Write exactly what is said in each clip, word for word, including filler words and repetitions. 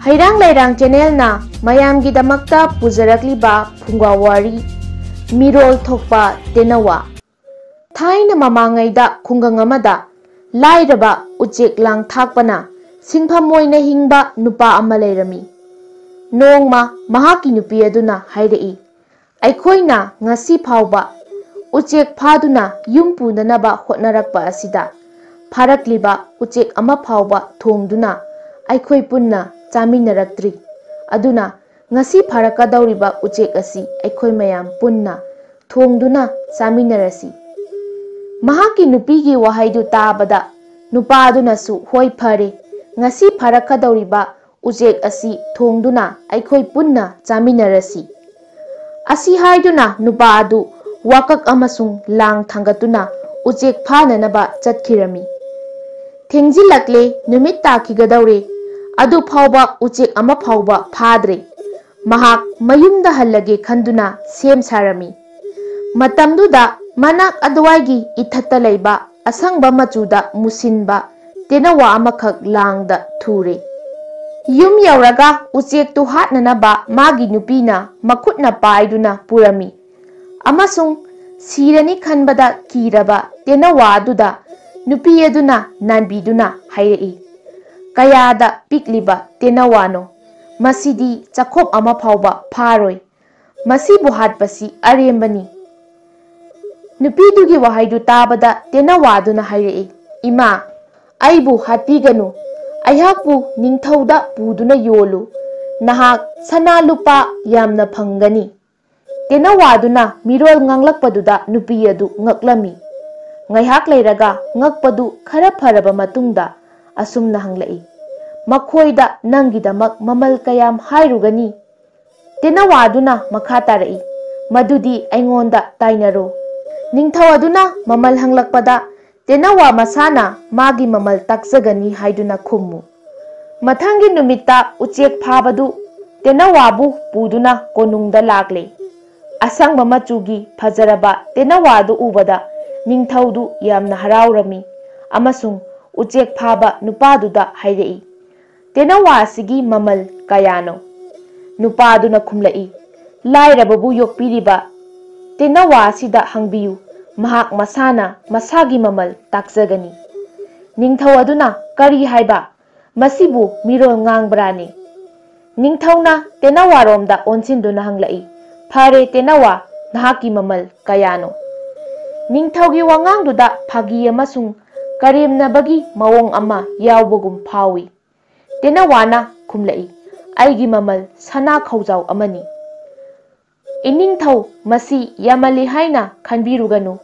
ꯍꯩꯔꯥꯡ ꯂꯩꯔꯥꯡ ꯆꯦꯅꯦꯜꯅ ꯃꯌꯥꯝꯒꯤꯗꯃꯛꯇ ꯄꯨꯖꯔꯛꯂꯤꯕ ꯐꯨꯡꯒꯥ ꯋꯥꯔꯤ, ꯃꯤꯔꯣꯜ ꯊꯣꯛꯄ ꯇꯦꯅꯋꯥ꯫ ꯊꯥꯏꯅ ꯃꯃꯥꯡꯉꯩꯗ ꯈꯨꯡꯒꯪ ꯑꯃꯗ ꯂꯥꯏꯔꯕ ꯎꯆꯦꯛ ꯂꯥꯡ ꯊꯥꯛꯄꯅ ꯁꯤꯟꯐꯝ ꯑꯣꯏꯅ ꯍꯤꯡꯕ ꯅꯨꯄꯥ ꯑꯃ ꯂꯩꯔꯝꯃꯤ꯫ ꯅꯣꯡꯃ ꯃꯍꯥꯛꯀꯤ ꯅꯨꯄꯤ ꯑꯗꯨꯅ ꯍꯥꯏꯔꯛꯏ, "ꯑꯩꯈꯣꯏꯅ ꯉꯁꯤ ꯐꯥꯎꯕ ꯎꯆꯦꯛ ꯐꯥꯗꯨꯅ ꯌꯨꯝ ꯄꯨꯅꯅꯕ ꯍꯣꯠꯅꯔꯛꯄ ꯑꯁꯤꯗ ꯐꯥꯔꯛꯂꯤꯕ ꯎꯆꯦꯛ ꯑꯃ ꯐꯥꯎꯕ ꯊꯣꯡꯗꯨꯅ ꯑꯩꯈꯣꯏ ꯄꯨꯟꯅ ꯆꯥꯃꯤꯟꯅꯔꯛꯇ꯭ꯔꯤ꯫ ꯑꯗꯨꯅ ꯉꯁꯤ ꯐꯥꯔꯛꯀꯗꯧꯔꯤꯕ ꯎꯆꯦꯛ ꯑꯁꯤ ꯑꯩꯈꯣꯏ ꯃꯌꯥꯝ ꯄꯨꯟꯅ ꯊꯣꯡꯗꯨꯅ ꯆꯥꯃꯤꯟꯅꯔꯁꯤ꯫" ꯃꯍꯥꯛꯀꯤ ꯅꯨꯄꯤꯒꯤ ꯋꯥꯍꯩꯗꯨ ꯇꯥꯕꯗ ꯅꯨꯄꯥꯗꯨꯅꯁꯨ, "ꯍꯣꯏ, ꯐꯔꯦ, ꯉꯁꯤ ꯐꯥꯔꯛꯀꯗꯧꯔꯤꯕ ꯎꯆꯦꯛ ꯑꯁꯤ ꯊꯣꯡꯗꯨꯅ ꯑꯩꯈꯣꯏ ꯄꯨꯟꯅ ꯆꯥꯃꯤꯟꯅꯔꯁꯤ" ꯑꯁꯤ ꯍꯥꯏꯗꯨꯅ ꯅꯨꯄꯥ ꯑꯗꯨ ꯋꯥꯀꯛ ꯑꯃꯁꯨꯡ ꯂꯥꯡ ꯊꯥꯡꯒꯠꯇꯨꯅ ꯎꯆꯦꯛ ꯐꯥꯅꯅꯕ ꯆꯠꯈꯤꯔꯝꯃꯤ꯫ ꯊꯦꯡꯖꯤꯜꯂꯛꯂꯦ, ꯅꯨꯃꯤꯠ ꯇꯥꯈꯤꯒꯗꯧꯔꯦ, ꯑꯗꯨ ꯐꯥꯎꯕ ꯎꯆꯦꯛ ꯑꯃ ꯐꯥꯎꯕ ꯐꯥꯗ꯭ꯔꯦ꯫ ꯃꯍꯥꯛ ꯃꯌꯨꯝꯗ ꯍꯜꯂꯒꯦ ꯈꯟꯗꯨꯅ ꯁꯦꯝ ꯁꯥꯔꯝꯃꯤ꯫ ꯃꯇꯝꯗꯨꯗ ꯃꯅꯥꯛ ꯑꯗꯨꯋꯥꯏꯒꯤ ꯏꯊꯠꯇ ꯂꯩꯕ ꯑꯁꯪꯕ ꯃꯆꯨꯗ ꯃꯨꯁꯤꯟꯕ ꯇꯦꯅꯋꯥ ꯑꯃꯈꯛ ꯂꯥꯡꯗ ꯊꯨꯔꯦ꯫ ꯌꯨꯝ ꯌꯧꯔꯒ ꯎꯆꯦꯛꯇꯨ ꯍꯥꯠꯅꯅꯕ ꯃꯥꯒꯤ ꯅꯨꯄꯤꯅ ꯃꯈꯨꯠꯅ ꯄꯥꯏꯗꯨꯅ ꯄꯨꯔꯝꯃꯤ ꯑꯃꯁꯨꯡ ꯁꯤꯔꯅꯤ ꯈꯟꯕꯗ ꯀꯤꯔꯕ ꯇꯦꯅꯋꯥ ꯑꯗꯨꯗ ꯅꯨꯄꯤ ꯑꯗꯨꯅ ꯅꯥꯟꯕꯤꯗꯨꯅ ꯍꯥꯏꯔꯛꯏ, "ꯀꯌꯥꯗ ꯄꯤꯛꯂꯤꯕ ꯇꯦꯅꯋꯥꯅꯣ! ꯃꯁꯤꯗꯤ ꯆꯈꯣꯞ ꯑꯃ ꯐꯥꯎꯕ ꯐꯥꯔꯣꯏ꯫ ꯃꯁꯤꯕꯨ ꯍꯥꯠꯄꯁꯤ ꯑꯔꯦꯝꯕꯅꯤ꯫" ꯅꯨꯄꯤꯗꯨꯒꯤ ꯋꯥꯍꯩꯗꯨ ꯇꯥꯕꯗ ꯇꯦꯅꯋꯥꯗꯨꯅ ꯍꯥꯏꯔꯛꯏ, "ꯏꯃꯥ, ꯑꯩꯕꯨ ꯍꯥꯠꯄꯤꯒꯅꯨ꯫ ꯑꯩꯍꯥꯛꯄꯨ ꯅꯤꯡꯊꯧꯗ ꯄꯨꯗꯨꯅ ꯌꯣꯜꯂꯨ꯫ ꯅꯍꯥꯛ ꯁꯅꯥ ꯂꯨꯄꯥ ꯌꯥꯝꯅ ꯐꯪꯒꯅꯤ꯫" ꯇꯦꯅꯋꯥꯗꯨꯅ ꯃꯤꯔꯣꯜ ꯉꯥꯡꯂꯛꯄꯗꯨꯗ ꯅꯨꯄꯤ ꯑꯗꯨ ꯉꯛꯂꯝꯃꯤ꯫ ꯉꯥꯏꯍꯥꯛ ꯂꯩꯔꯒ ꯉꯛꯄꯗꯨ ꯈꯔ ꯐꯔꯕ ꯃꯇꯨꯡꯗ ꯑꯁꯨꯝꯅ ꯍꯪꯂꯛꯏ, "ꯃꯈꯣꯏꯗ ꯅꯪꯒꯤꯗꯃꯛ ꯃꯃꯜ ꯀꯌꯥꯝ ꯍꯥꯏꯔꯨꯒꯅꯤ?" ꯇꯦꯅꯋꯥꯗꯨꯅ ꯃꯈꯥ ꯇꯥꯔꯛꯏ, "ꯃꯗꯨꯗꯤ ꯑꯩꯉꯣꯟꯗ ꯇꯥꯏꯅꯔꯣ꯫" ꯅꯤꯡꯊꯧ ꯑꯗꯨꯅ ꯃꯃꯜ ꯍꯪꯂꯛꯄꯗ ꯇꯦꯅꯋꯥ ꯃꯁꯥꯅ ꯃꯥꯒꯤ ꯃꯃꯜ ꯇꯥꯛꯆꯒꯅꯤ ꯍꯥꯏꯗꯨꯅ ꯈꯨꯝꯃꯨ꯫ ꯃꯊꯪꯒꯤ ꯅꯨꯃꯤꯠꯇ ꯎꯆꯦꯛ ꯐꯥꯕꯗꯨ ꯇꯦꯅꯋꯥꯕꯨ ꯄꯨꯗꯨꯅ ꯀꯣꯅꯨꯡꯗ ꯂꯥꯛꯂꯦ꯫ ꯑꯁꯪꯕ ꯃꯆꯨꯒꯤ ꯐꯖꯔꯕ ꯇꯦꯅꯋꯥꯗꯨ ꯎꯕꯗ ꯅꯤꯡꯊꯧꯗꯨ ꯌꯥꯝꯅ ꯍꯔꯥꯎꯔꯝꯃꯤ ꯑꯃꯁꯨꯡ ꯎꯆꯦꯛ ꯐꯥꯕ ꯅꯨꯄꯥꯗꯨꯗ ꯍꯥꯏꯔꯛꯏ, "ꯇꯦꯅꯋꯥ ꯑꯁꯤꯒꯤ ꯃꯃꯜ ꯀꯌꯥꯅꯣ?" ꯅꯨꯄꯥ ꯑꯗꯨꯅ ꯈꯨꯝꯂꯛꯏ, "ꯂꯥꯏꯔꯕꯕꯨ ꯌꯣꯛꯄꯤꯔꯤꯕ ꯇꯦꯅꯋꯥ ꯑꯁꯤꯗ ꯍꯪꯕꯤꯌꯨ, ꯃꯍꯥꯛ ꯃꯁꯥꯅ ꯃꯁꯥꯒꯤ ꯃꯃꯜ ꯇꯥꯛꯆꯒꯅꯤ꯫" ꯅꯤꯡꯊꯧ ꯑꯗꯨꯅ, "ꯀꯔꯤ ꯍꯥꯏꯕ? ꯃꯁꯤꯕꯨ ꯃꯤꯔꯣꯜ ꯉꯥꯡꯕ꯭ꯔꯥꯅꯦ?" ꯅꯤꯡꯊꯧꯅ ꯇꯦꯅꯋꯥꯔꯣꯝꯗ ꯑꯣꯟꯁꯤꯟꯗꯨꯅ ꯍꯪꯂꯛꯏ, "ꯐꯔꯦ ꯇꯦꯅꯋꯥ, ꯅꯍꯥꯛꯀꯤ ꯃꯃꯜ ꯀꯌꯥꯅꯣ?" ꯅꯤꯡꯊꯧꯒꯤ ꯋꯥꯉꯥꯡꯗꯨꯗ ꯐꯥꯒꯤ ꯑꯃꯁꯨꯡ ꯀꯔꯦꯝꯅꯕꯒꯤ ꯃꯑꯣꯡ ꯑꯃ ꯌꯥꯎꯕꯒꯨꯝ ꯐꯥꯎꯏ꯫ ꯇꯦꯅꯋꯥꯅ ꯈꯨꯝꯂꯛꯏ, "ꯑꯩꯒꯤ ꯃꯃꯜ ꯁꯅꯥ ꯈꯧꯖꯥꯎ ꯑꯃꯅꯤ꯫" "ꯏꯅꯤꯡꯊꯧ, ꯃꯁꯤ ꯌꯥꯝꯃꯜꯂꯤ ꯍꯥꯏꯅ ꯈꯟꯕꯤꯔꯨꯒꯅꯨ꯫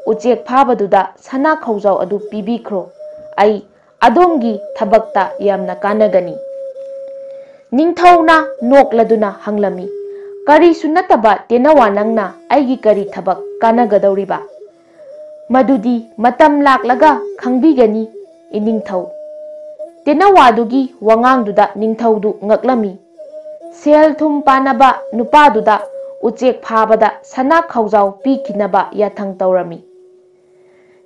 ꯎꯆꯦꯛ ꯐꯥꯕꯗꯨꯗ ꯁꯅꯥ ꯈꯧꯖꯥꯎ ꯑꯗꯨ ꯄꯤꯕꯤꯈ꯭ꯔꯣ꯫ ꯑꯩ ꯑꯗꯣꯝꯒꯤ ꯊꯕꯛꯇ ꯌꯥꯝꯅ ꯀꯥꯟꯅꯒꯅꯤ꯫" ꯅꯤꯡꯊꯧꯅ ꯅꯣꯛꯂꯗꯨꯅ ꯍꯪꯂꯝꯃꯤ, "ꯀꯔꯤꯁꯨ ꯅꯠꯇꯕ ꯇꯦꯅꯋꯥ, ꯅꯪꯅ ꯑꯩꯒꯤ ꯀꯔꯤ ꯊꯕꯛ ꯀꯥꯟꯅꯒꯗꯧꯔꯤꯕ?" "ꯃꯗꯨꯗꯤ ꯃꯇꯝ ꯂꯥꯛꯂꯒ ꯈꯪꯕꯤꯒꯅꯤ, ꯏꯅꯤꯡꯊꯧ꯫" ꯇꯦꯅꯋꯥꯗꯨꯒꯤ ꯋꯥꯉꯥꯡꯗꯨꯗ ꯅꯤꯡꯊꯧꯗꯨ ꯉꯛꯂꯝꯃꯤ꯫ ꯁꯦꯜ ꯊꯨꯝ ꯄꯥꯅꯕ ꯅꯨꯄꯥꯗꯨꯗ ꯎꯆꯦꯛ ꯐꯥꯕꯗ ꯁꯅꯥ ꯈꯧꯖꯥꯎ ꯄꯤꯈꯤꯅꯕ ꯌꯥꯊꯪ ꯇꯧꯔꯝꯃꯤ꯫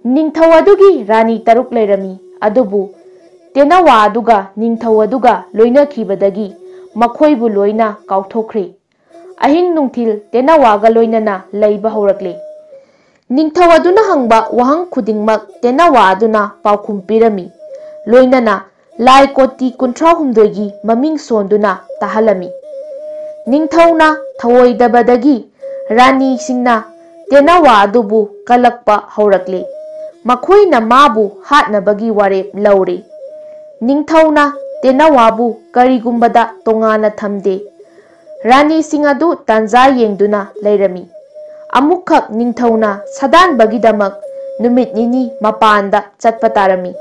ꯅꯤꯡꯊꯧ ꯑꯗꯨꯒꯤ ꯔꯥꯅꯤ ꯇꯔꯨꯛ ꯂꯩꯔꯝꯃꯤ, ꯑꯗꯨꯕꯨ ꯇꯦꯅꯋꯥ ꯑꯗꯨꯒ ꯅꯤꯡꯊꯧ ꯑꯗꯨꯒ ꯂꯣꯏꯅꯈꯤꯕꯗꯒꯤ ꯃꯈꯣꯏꯕꯨ ꯂꯣꯏꯅ ꯀꯥꯎꯊꯣꯛꯈ꯭ꯔꯦ꯫ ꯑꯍꯤꯡ ꯅꯨꯡꯊꯤꯜ ꯇꯦꯅꯋꯥꯒ ꯂꯣꯏꯅꯅ ꯂꯩꯕ ꯍꯧꯔꯛꯂꯦ꯫ ꯅꯤꯡꯊꯧ ꯑꯗꯨꯅ ꯍꯪꯕ ꯋꯥꯍꯪ ꯈꯨꯗꯤꯡꯃꯛ ꯇꯦꯅꯋꯥ ꯑꯗꯨꯅ ꯄꯥꯎꯈꯨꯝ ꯄꯤꯔꯝꯃꯤ, ꯂꯣꯏꯅꯅ ꯂꯥꯏ ꯀꯣꯇꯤ ꯀꯨꯟꯊ꯭ꯔꯥ ꯍꯨꯝꯗꯣꯏꯒꯤ ꯃꯃꯤꯡ ꯁꯣꯟꯗꯨꯅ ꯇꯥꯍꯜꯂꯝꯃꯤ꯫ ꯅꯤꯡꯊꯧꯅ ꯊꯧꯑꯣꯏꯗꯕꯗꯒꯤ ꯔꯥꯅꯤꯁꯤꯡꯅ ꯇꯦꯅꯋꯥ ꯑꯗꯨꯕꯨ ꯀꯜꯂꯛꯄ ꯍꯧꯔꯛꯂꯦ꯫ ꯃꯈꯣꯏꯅ ꯃꯥꯕꯨ ꯍꯥꯠꯅꯕꯒꯤ ꯋꯥꯔꯦꯞ ꯂꯧꯔꯦ꯫ ꯅꯤꯡꯊꯧꯅ ꯇꯦꯅꯋꯥꯕꯨ ꯀꯔꯤꯒꯨꯝꯕꯗ ꯇꯣꯉꯥꯟꯅ ꯊꯝꯗꯦ꯫ ꯔꯥꯅꯤꯁꯤꯡ ꯑꯗꯨ ꯇꯥꯟꯖꯥ ꯌꯦꯡꯗꯨꯅ ꯂꯩꯔꯝꯃꯤ꯫ ꯑꯃꯨꯛꯈꯛ ꯅꯤꯡꯊꯧꯅ ꯁꯥꯗꯥꯟꯕꯒꯤꯗꯃꯛ ꯅꯨꯃꯤꯠ ꯅꯤꯅꯤ ꯃꯄꯥꯟꯗ ꯆꯠꯄ ꯇꯥꯔꯝꯃꯤ꯫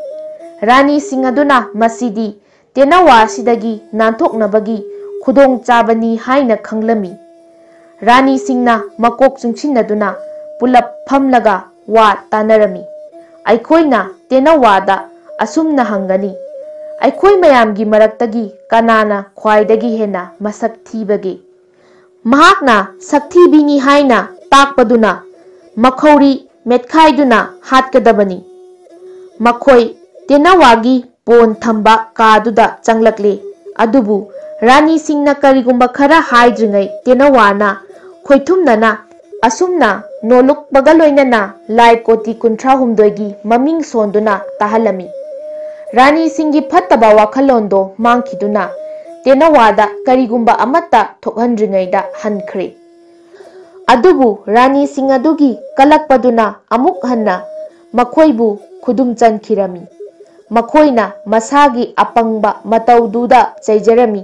ꯔꯥꯅꯤꯁꯤꯡ ꯑꯗꯨꯅ ꯃꯁꯤꯗꯤ ꯇꯦꯅꯋꯥ ꯑꯁꯤꯗꯒꯤ ꯅꯥꯟꯊꯣꯛꯅꯕꯒꯤ ꯈꯨꯗꯣꯡꯆꯥꯕꯅꯤ ꯍꯥꯏꯅ ꯈꯪꯂꯝꯃꯤ꯫ ꯔꯥꯅꯤꯁꯤꯡꯅ ꯃꯀꯣꯛ ꯆꯨꯡꯁꯤꯟꯅꯗꯨꯅ ꯄꯨꯂꯞ ꯐꯝꯂꯒ ꯋꯥ ꯇꯥꯅꯔꯝꯃꯤ꯫ ꯑꯩꯈꯣꯏꯅ ꯇꯦꯅꯋꯥꯗ ꯑꯁꯨꯝꯅ ꯍꯪꯒꯅꯤ, "ꯑꯩꯈꯣꯏ ꯃꯌꯥꯝꯒꯤ ꯃꯔꯛꯇꯒꯤ ꯀꯅꯥꯅ ꯈ꯭ꯋꯥꯏꯗꯒꯤ ꯍꯦꯟꯅ ꯃꯁꯛ ꯊꯤꯕꯒꯦ?" ꯃꯍꯥꯛꯅ ꯁꯛꯊꯤꯕꯤꯅꯤ ꯍꯥꯏꯅ ꯇꯥꯛꯄꯗꯨꯅ ꯃꯈꯧꯔꯤ ꯃꯦꯠꯈꯥꯏꯗꯨꯅ ꯍꯥꯠꯀꯗꯕꯅꯤ꯫ ꯃꯈꯣꯏ ꯇꯦꯅꯋꯥꯒꯤ ꯄꯣꯟ ꯊꯝꯕ ꯀꯥꯗꯨꯗ ꯆꯪꯂꯛꯂꯦ꯫ ꯑꯗꯨꯕꯨ ꯔꯥꯅꯤ ꯁꯤꯡꯅ ꯀꯔꯤꯒꯨꯝꯕ ꯈꯔ ꯍꯥꯏꯗ꯭ꯔꯤꯉꯩ ꯇꯦꯅꯋꯥꯅ ꯈꯣꯏꯊꯨꯝꯅꯅ ꯑꯁꯨꯝꯅ ꯅꯣꯜꯂꯨꯛꯄꯒ ꯂꯣꯏꯅꯅ ꯂꯥꯏ ꯀꯣꯇꯤ ꯀꯨꯟꯊ꯭ꯔꯥ ꯍꯨꯝꯗꯣꯏꯒꯤ ꯃꯃꯤꯡ ꯁꯣꯟꯗꯨꯅ ꯇꯥꯍꯜꯂꯝꯃꯤ꯫ ꯔꯥꯅꯤꯁꯤꯡꯒꯤ ꯐꯠꯇꯕ ꯋꯥꯈꯜꯂꯣꯟꯗꯣ ꯃꯥꯡꯈꯤꯗꯨꯅ ꯇꯦꯅꯋꯥꯗ ꯀꯔꯤꯒꯨꯝꯕ ꯑꯃꯠꯇ ꯊꯣꯛꯍꯟꯗ꯭ꯔꯤꯉꯩꯗ ꯍꯟꯈ꯭ꯔꯦ꯫ ꯑꯗꯨꯕꯨ ꯔꯥꯅꯤꯁꯤꯡ ꯑꯗꯨꯒꯤ ꯀꯂꯛꯄꯗꯨꯅ ꯑꯃꯨꯛ ꯍꯟꯅ ꯃꯈꯣꯏꯕꯨ ꯈꯨꯗꯨꯝ ꯆꯟꯈꯤꯔꯝꯃꯤ꯫ ꯃꯈꯣꯏꯅ ꯃꯁꯥꯒꯤ ꯑꯄꯪꯕ ꯃꯇꯧꯗꯨꯗ ꯆꯩꯖꯔꯝꯃꯤ,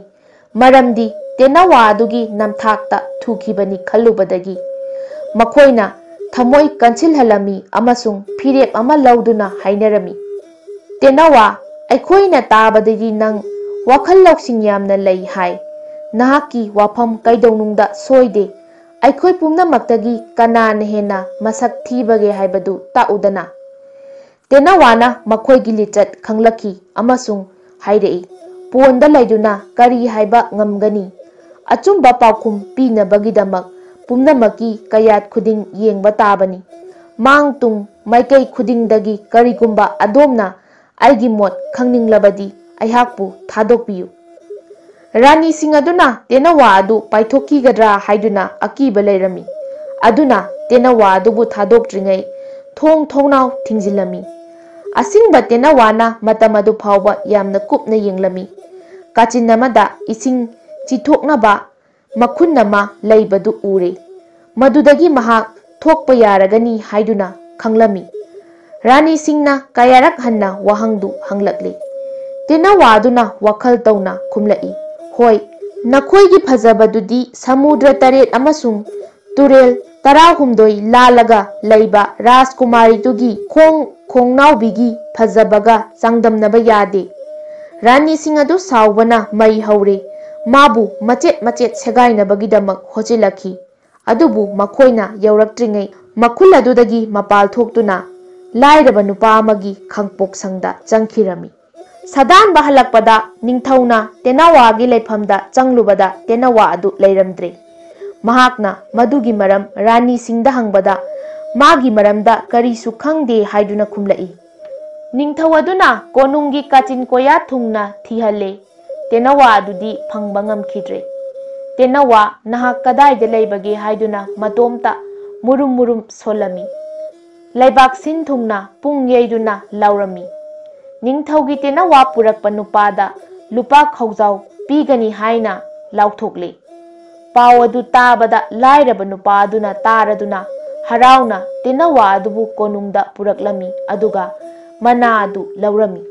ꯃꯔꯝꯗꯤ ꯇꯦꯅꯋꯥ ꯑꯗꯨꯒꯤ ꯅꯝꯊꯥꯛꯇ ꯊꯨꯈꯤꯕꯅꯤ ꯈꯜꯂꯨꯕꯗꯒꯤ꯫ ꯃꯈꯣꯏꯅ ꯊꯃꯣꯏ ꯀꯟꯁꯤꯜꯍꯜꯂꯝꯃꯤ ꯑꯃꯁꯨꯡ ꯐꯤꯔꯦꯞ ꯑꯃ ꯂꯧꯗꯨꯅ ꯍꯥꯏꯅꯔꯝꯃꯤ, "ꯇꯦꯅꯋꯥ, ꯑꯩꯈꯣꯏꯅ ꯇꯥꯕꯗꯗꯤ ꯅꯪ ꯋꯥꯈꯜ ꯂꯧꯁꯤꯡ ꯌꯥꯝꯅ ꯂꯩ ꯍꯥꯏ꯫ ꯅꯍꯥꯛꯀꯤ ꯋꯥꯐꯝ ꯀꯩꯗꯧꯅꯨꯡꯗ ꯁꯣꯏꯗꯦ꯫ ꯑꯩꯈꯣꯏ ꯄꯨꯝꯅꯃꯛꯇꯒꯤ ꯀꯅꯥꯅ ꯍꯦꯟꯅ ꯃꯁꯛ ꯊꯤꯕꯒꯦ ꯍꯥꯏꯕꯗꯨ ꯇꯥꯛꯎꯗꯅ?" ꯇꯦꯅꯋꯥꯅ ꯃꯈꯣꯏꯒꯤ ꯂꯤꯆꯠ ꯈꯪꯂꯛꯈꯤ ꯑꯃꯁꯨꯡ ꯍꯥꯏꯔꯛꯏ, "ꯄꯣꯟꯗ ꯂꯩꯗꯨꯅ ꯀꯔꯤ ꯍꯥꯏꯕ ꯉꯝꯒꯅꯤ? ꯑꯆꯨꯝꯕ ꯄꯥꯎꯈꯨꯝ ꯄꯤꯅꯕꯒꯤꯗꯃꯛ ꯄꯨꯝꯅꯃꯛꯀꯤ ꯀꯌꯥꯠ ꯈꯨꯗꯤꯡ ꯌꯦꯡꯕ ꯇꯥꯕꯅꯤ꯫ ꯃꯥꯡ ꯇꯨꯡ ꯃꯥꯏꯀꯩ ꯈꯨꯗꯤꯡꯗꯒꯤ ꯀꯔꯤꯒꯨꯝꯕ ꯑꯗꯣꯝꯅ ꯑꯩꯒꯤ ꯃꯣꯠ ꯈꯪꯅꯤꯡꯂꯕꯗꯤ ꯑꯩꯍꯥꯛꯄꯨ ꯊꯥꯗꯣꯛꯄꯤꯌꯨ꯫" ꯔꯥꯅꯤꯁꯤꯡ ꯑꯗꯨꯅ ꯇꯦꯅꯋꯥ ꯑꯗꯨ ꯄꯥꯏꯊꯣꯛꯈꯤꯒꯗ꯭ꯔꯥ ꯍꯥꯏꯗꯨꯅ ꯑꯀꯤꯕ ꯂꯩꯔꯝꯃꯤ꯫ ꯑꯗꯨꯅ ꯇꯦꯅꯋꯥ ꯑꯗꯨꯕꯨ ꯊꯥꯗꯣꯛꯇ꯭ꯔꯤꯉꯩ ꯊꯣꯡ ꯊꯣꯡꯅꯥꯎ ꯊꯤꯡꯖꯤꯜꯂꯝꯃꯤ꯫ ꯑꯁꯤꯡꯕ ꯇꯦꯅꯋꯥꯅ ꯃꯇꯝ ꯑꯗꯨ ꯐꯥꯎꯕ ꯌꯥꯝꯅ ꯀꯨꯞꯅ ꯌꯦꯡꯂꯝꯃꯤ꯫ ꯀꯥꯆꯤꯟ ꯑꯃꯗ ꯏꯁꯤꯡ ꯆꯤꯊꯣꯛꯅꯕ ꯃꯈꯨꯟ ꯑꯃ ꯂꯩꯕꯗꯨ ꯎꯔꯦ꯫ ꯃꯗꯨꯗꯒꯤ ꯃꯍꯥꯛ ꯊꯣꯛꯄ ꯌꯥꯔꯒꯅꯤ ꯍꯥꯏꯗꯨꯅ ꯈꯪꯂꯝꯃꯤ꯫ ꯔꯥꯅꯤꯁꯤꯡꯅ ꯀꯌꯥꯔꯛ ꯍꯟꯅ ꯋꯥꯍꯪꯗꯨ ꯍꯪꯂꯛꯂꯤ꯫ ꯇꯦꯅꯋꯥꯗꯨꯅ ꯋꯥꯈꯜ ꯇꯧꯅ ꯈꯨꯝꯂꯛꯏ, "ꯍꯣꯏ, ꯅꯈꯣꯏꯒꯤ ꯐꯖꯕꯗꯨꯗꯤ ꯁꯃꯨꯗ꯭ꯔ ꯇꯔꯦꯠ ꯑꯃꯁꯨꯡ ꯇꯨꯔꯦꯜ ꯇꯔꯥꯍꯨꯝꯗꯣꯏ ꯂꯥꯜꯂꯒ ꯂꯩꯕ ꯔꯥꯖꯀꯨꯃꯥꯔꯤꯗꯨꯒꯤ ꯈꯣꯡ ꯈꯣꯡꯅꯥꯎꯕꯤꯒꯤ ꯐꯖꯕꯒ ꯆꯥꯡꯗꯝꯅꯕ ꯌꯥꯗꯦ꯫" ꯔꯥꯅꯤꯁꯤꯡ ꯑꯗꯨ ꯁꯥꯎꯕꯅ ꯃꯩ ꯍꯧꯔꯦ꯫ ꯃꯥꯕꯨ ꯃꯆꯦꯠ ꯃꯆꯦꯠ ꯁꯦꯒꯥꯏꯅꯕꯒꯤꯗꯃꯛ ꯍꯣꯠꯆꯤꯜꯂꯛꯈꯤ꯫ ꯑꯗꯨꯕꯨ ꯃꯈꯣꯏꯅ ꯌꯧꯔꯛꯇ꯭ꯔꯤꯉꯩ ꯃꯈꯨꯜ ꯑꯗꯨꯗꯒꯤ ꯃꯄꯥꯜ ꯊꯣꯛꯇꯨꯅ ꯂꯥꯏꯔꯕ ꯅꯨꯄꯥ ꯑꯃꯒꯤ ꯈꯥꯡꯄꯣꯛꯁꯪꯗ ꯆꯪꯈꯤꯔꯝꯃꯤ꯫ ꯁꯥꯗꯥꯟꯕ ꯍꯜꯂꯛꯄꯗ ꯅꯤꯡꯊꯧꯅ ꯇꯦꯅꯋꯥꯒꯤ ꯂꯩꯐꯝꯗ ꯆꯪꯂꯨꯕꯗ ꯇꯦꯅꯋꯥ ꯑꯗꯨ ꯂꯩꯔꯝꯗ꯭ꯔꯦ꯫ ꯃꯍꯥꯛꯅ ꯃꯗꯨꯒꯤ ꯃꯔꯝ ꯔꯥꯅꯤꯁꯤꯡꯗ ꯍꯪꯕꯗ ꯃꯥꯒꯤ ꯃꯔꯝꯗ ꯀꯔꯤꯁꯨ ꯈꯪꯗꯦ ꯍꯥꯏꯗꯨꯅ ꯈꯨꯝꯂꯛꯏ꯫ ꯅꯤꯡꯊꯧ ꯑꯗꯨꯅ ꯀꯣꯅꯨꯡꯒꯤ ꯀꯥꯆꯤꯟ ꯀꯣꯌꯥ ꯊꯨꯡꯅ ꯊꯤꯍꯜꯂꯦ꯫ ꯇꯦꯅꯋꯥ ꯑꯗꯨꯗꯤ ꯐꯪꯕ ꯉꯝꯈꯤꯗ꯭ꯔꯦ꯫ ꯇꯦꯅꯋꯥ ꯅꯍꯥꯛ ꯀꯗꯥꯏꯗ ꯂꯩꯕꯒꯦ ꯍꯥꯏꯗꯨꯅ ꯃꯇꯣꯝꯇ ꯃꯨꯔꯨꯝ ꯃꯨꯔꯨꯝ ꯁꯣꯜꯂꯝꯃꯤ꯫ ꯂꯩꯕꯥꯛ ꯁꯤꯟ ꯊꯨꯡꯅ ꯄꯨꯡ ꯌꯩꯗꯨꯅ ꯂꯥꯎꯔꯝꯃꯤ꯫ ꯅꯤꯡꯊꯧꯒꯤ ꯇꯦꯅꯋꯥ ꯄꯨꯔꯛꯄ ꯅꯨꯄꯥꯗ ꯂꯨꯄꯥ ꯈꯥꯎꯖꯥꯎ ꯄꯤꯒꯅꯤ ꯍꯥꯏꯅ ꯂꯥꯎꯊꯣꯛꯂꯦ꯫ ꯄꯥꯎ ꯑꯗꯨ ꯇꯥꯕꯗ ꯂꯥꯏꯔꯕ ꯅꯨꯄꯥ ꯑꯗꯨꯅ ꯇꯥꯔꯗꯨꯅ ꯍꯔꯥꯎꯅ ꯇꯦꯅꯋꯥ ꯑꯗꯨꯕꯨ ꯀꯣꯅꯨꯡꯗ ꯄꯨꯔꯛꯂꯝꯃꯤ, ꯑꯗꯨꯒ ꯃꯅꯥ ꯑꯗꯨ ꯂꯧꯔꯝꯃꯤ꯫